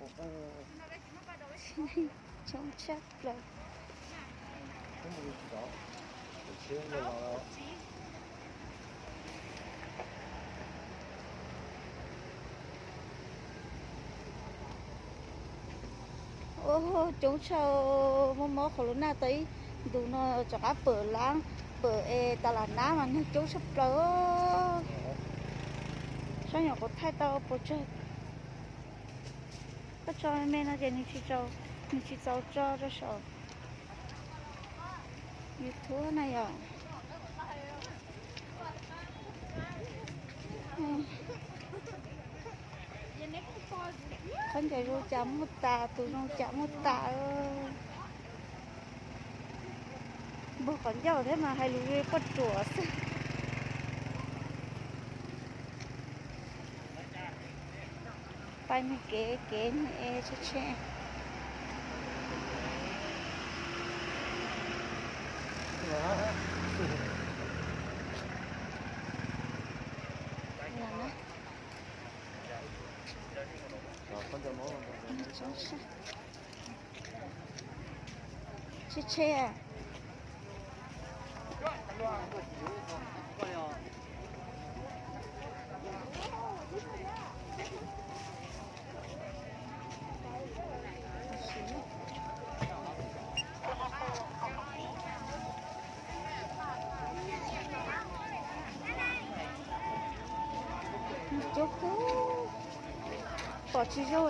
Coob tshaj plaws. Ua coob tshaj, mob mob qhov lub naj tau ib ntus no rov qab pawm lab, pawm es tas lam nab mas neeg coob tshaj plaws. Saib nyuam qhuav thaij tau puas tsawg. Koj tso me no ces nws tsis txaus tso rau saum YouTube na yom. Khaub ncaws zoo cas muaj tas, tus zoo cas muaj tas. Npog qhov ncauj thiab mas hais lus zoo li poj ruam xwb. Pais niag kev kev niag e tshe tshe. Tshe tshe. Coob kawg, pom tsis zoo.